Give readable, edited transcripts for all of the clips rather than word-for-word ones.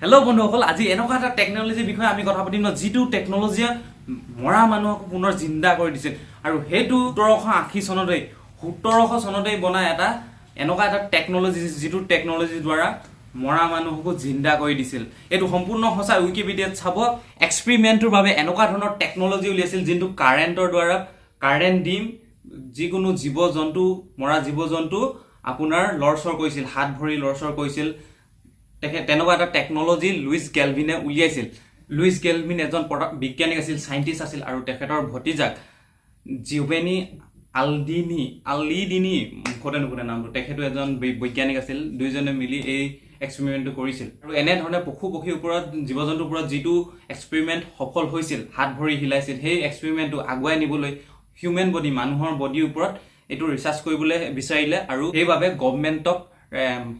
Hello' বন্ধুসকল, আজি এনেকুৱা এটা টেকন'লজিৰ বিষয়ে আমি কথা পাতিম ন, যিটো টেকন'লজিয়ে মৰা মানুহক পুনৰ জিন্দা কৰি দিছিল। আৰু সেইটো 1780 চনতেই, 1700 চনতেই বনাই এটা এনেকুৱা এটা টেকন'লজি, যিটো টেকন'লজিৰ দ্বাৰা মৰা মানুহকো জিন্দা কৰি দিছিল। এইটো সম্পূৰ্ণ সঁচা, উইকিপিডিয়াত চাব। এক্সপেৰিমেণ্টটোৰ বাবে এনেকুৱা ধৰণৰ টেকন'লজি উলিয়াইছিল, যোনটো কাৰেণ্টৰ দ্বাৰা, কাৰেণ্ট দিম, যিকোনো জীৱ জন্তু, মৰা জীৱ জন্তু আপোনাৰ লৰচৰ কৰিছিল, হাত ভৰি লৰচৰ কৰিছিল। তেখেত তেনেকুৱা এটা টেকন'লজি লুইচ গেলভিনে উলিয়াইছিল। লুইচ গেলভিন এজন বিজ্ঞানিক আছিল, চাইণ্টিষ্ট আছিল। আৰু তেখেতৰ ভতিজাক জিউবেনি আলডিনি, আলিডিনি, মুখতে নুফুটে নামটো, তেখেতো এজন বৈজ্ঞানিক আছিল। দুইজনে মিলি এই এক্সপেৰিমেণ্টটো কৰিছিল। আৰু এনেধৰণে পশু পক্ষীৰ ওপৰত, জীৱ জন্তুৰ ওপৰত যিটো এক্সপেৰিমেণ্ট সফল হৈছিল, হাত ভৰি হিলাইছিল, সেই এক্সপেৰিমেণ্টটো আগুৱাই নিবলৈ হিউমেন বডি, মানুহৰ বডিৰ ওপৰত এইটো ৰিচাৰ্চ কৰিবলৈ বিচাৰিলে। আৰু সেইবাবে গভমেণ্টক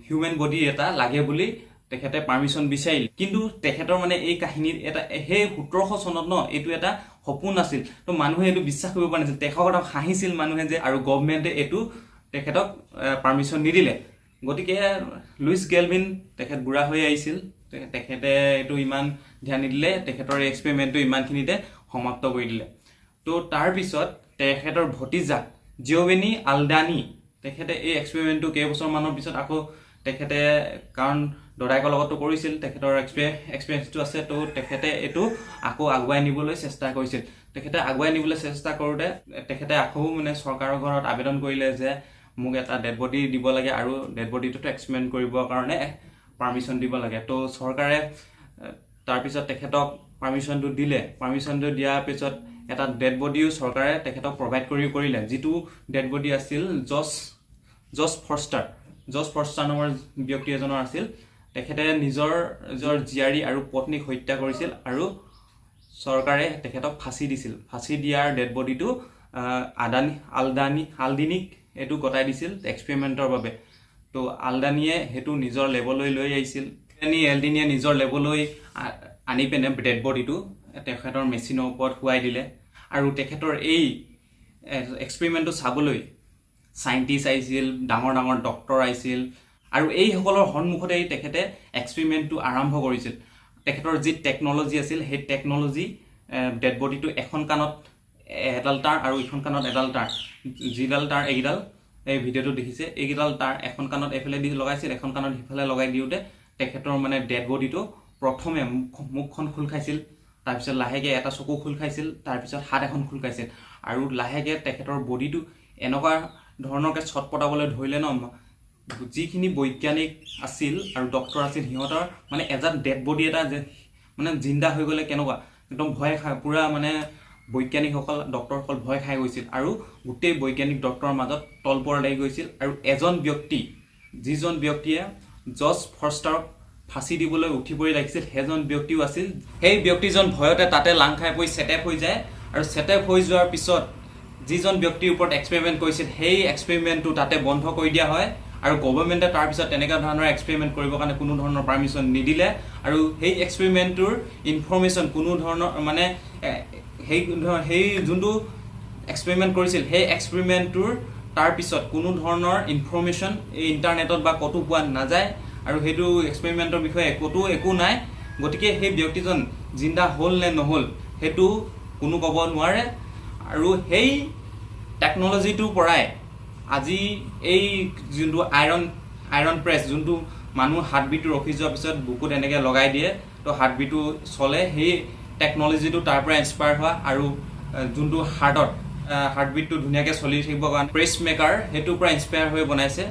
হিউমেন বডি এটা লাগে বুলি তেখেতে পাৰ্মিশ্যন বিচাৰিলে। কিন্তু তেখেতৰ মানে এই কাহিনীত এটা সেই 1700 চনত ন, এইটো এটা সপোন আছিল। তো মানুহে এইটো বিশ্বাস কৰিব পৰা নাছিল, তেখেতক হাঁহিছিল মানুহে যে। আৰু গভমেণ্টে এইটো তেখেতক পাৰ্মিশ্যন নিদিলে। গতিকে লুইচ গেলভিন তেখেত বুঢ়া হৈ আহিছিল, তেখেতে এইটো ইমান ধ্যান নিদিলে। তেখেতৰ এই এক্সপেৰিমেণ্টটো ইমানখিনিতে সমাপ্ত কৰি দিলে। তো তাৰপিছত তেখেতৰ ভতিজাক জিঅ'বেনি আলদানি, তেখেতে এই এক্সপেৰিমেণ্টটো কেইবছৰমানৰ পিছত আকৌ তেখেতে, কাৰণ দদায়েকৰ লগতো কৰিছিল, তেখেতৰ এক্সপিৰিয়েঞ্চটো আছে, তো তেখেতে এইটো আকৌ আগুৱাই নিবলৈ চেষ্টা কৰিছিল। তেখেতে আগুৱাই নিবলৈ চেষ্টা কৰোঁতে তেখেতে আকৌ মানে চৰকাৰৰ ঘৰত আবেদন কৰিলে যে মোক এটা ডেড বডি দিব লাগে আৰু ডেড বডিটোতো এক্সপেৰিমেণ্ট কৰিবৰ কাৰণে পাৰ্মিশ্যন দিব লাগে। তো চৰকাৰে তাৰপিছত তেখেতক পাৰ্মিশ্যনটো দিলে। পাৰ্মিশ্যনটো দিয়াৰ পিছত এটা ডেড বডিও চৰকাৰে তেখেতক প্ৰভাইড কৰিলে, যিটো ডেড বডি আছিল জছ জছ ফৰ্ষ্টাৰ, জছ ফৰ্ষ্টাৰ নামৰ ব্যক্তি এজনৰ আছিল। তেখেতে নিজৰ নিজৰ জীয়াৰী আৰু পত্নীক হত্যা কৰিছিল আৰু চৰকাৰে তেখেতক ফাঁচি দিছিল। ফাঁচি দিয়াৰ ডেড বডিটো আদানী আলদানী আলদিনিক এইটো গতাই দিছিল এক্সপেৰিমেণ্টৰ বাবে। তো আলদানীয়ে সেইটো নিজৰ লেবলৈ লৈ আহিছিল। এলডিনিয়ে নিজৰ লেবলৈ আনি পিনে ডেড বডিটো তেখেতৰ মেচিনৰ ওপৰত শুৱাই দিলে। আৰু তেখেতৰ এই এক্সপেৰিমেণ্টটো চাবলৈ চাইণ্টিষ্ট আহিছিল, ডাঙৰ ডাঙৰ ডক্তৰ আহিছিল আৰু এইসকলৰ সন্মুখতেই তেখেতে এক্সপেৰিমেণ্টটো আৰম্ভ কৰিছিল। তেখেতৰ যি টেকন'লজি আছিল, সেই টেকন'লজি, ডেড বডিটো এখন কাণত এডাল তাঁৰ আৰু ইখন কাণত এডাল তাঁৰ, যিডাল তাঁৰ এইকেইডাল এই ভিডিঅ'টো দেখিছে, এইকেইডাল তাঁৰ এখন কাণত এইফালে দি লগাইছিল, এখন কাণত সিফালে লগাই দিওঁতে তেখেতৰ মানে ডেড বডিটো প্ৰথমে মুখখন খোল খাইছিল, তাৰপিছত লাহেকৈ এটা চকু খোল খাইছিল, তাৰপিছত হাত এখন খোল খাইছিল। আৰু লাহেকৈ তেখেতৰ বডিটো এনেকুৱা ধৰণৰকৈ ছটপটাবলৈ ধৰিলে ন, যিখিনি বৈজ্ঞানিক আছিল আৰু ডক্তৰ আছিল, সিহঁতৰ মানে এজাত ডেড বডি এটা যে মানে জিন্দা হৈ গ'লে কেনেকুৱা, একদম ভয় খাই পূৰা মানে বৈজ্ঞানিকসকল, ডক্তৰসকল ভয় খাই গৈছিল। আৰু গোটেই বৈজ্ঞানিক ডক্তৰৰ মাজত তলপৰ লাগি গৈছিল। আৰু এজন ব্যক্তি, যিজন ব্যক্তিয়ে জৰ্জ ফৰ্ষ্টাৰক ফাঁচি দিবলৈ উঠি পৰি লাগিছিল, সেইজন ব্যক্তিও আছিল। সেই ব্যক্তিজন ভয়তে তাতে লাং খাই পৰি চেটেপ হৈ যায়। আৰু চেটেপ হৈ যোৱাৰ পিছত যিজন ব্যক্তিৰ ওপৰত এক্সপেৰিমেণ্ট কৰিছিল, সেই এক্সপেৰিমেণ্টটো তাতে বন্ধ কৰি দিয়া হয়। আৰু গভৰ্ণমেণ্টে তাৰপিছত তেনেকুৱা ধৰণৰ এক্সপেৰিমেণ্ট কৰিবৰ কাৰণে কোনো ধৰণৰ পাৰ্মিশ্যন নিদিলে। আৰু সেই এক্সপেৰিমেণ্টটোৰ ইনফৰ্মেশ্যন কোনো ধৰণৰ মানে সেই যোনটো এক্সপেৰিমেণ্ট কৰিছিল, সেই এক্সপেৰিমেণ্টটোৰ তাৰপিছত কোনো ধৰণৰ ইনফৰ্মেশ্যন এই ইণ্টাৰনেটত বা ক'তো পোৱা নাযায়। আৰু সেইটো এক্সপেৰিমেণ্টৰ বিষয়ে ক'তো একো নাই। গতিকে সেই ব্যক্তিজন জিন্দা হ'ল নে নহ'ল, সেইটো কোনো ক'ব নোৱাৰে। আৰু সেই টেকন'লজিটোৰ পৰাই আজি এই যোনটো আইৰণ আইৰণ প্ৰেছ, যোনটো মানুহ হাৰ্টবিটটো ৰখি যোৱাৰ পিছত বুকুত এনেকৈ লগাই দিয়ে, তো হাৰ্টবিটটো চলে, সেই টেকন'লজিটো তাৰ পৰা ইনস্পায়াৰ হোৱা। আৰু যোনটো হাৰ্টত হাৰ্টবিটটো ধুনীয়াকৈ চলি থাকিবৰ কাৰণে পেচ মেকাৰ, সেইটোৰ পৰা ইনস্পায়াৰ হৈ বনাইছে।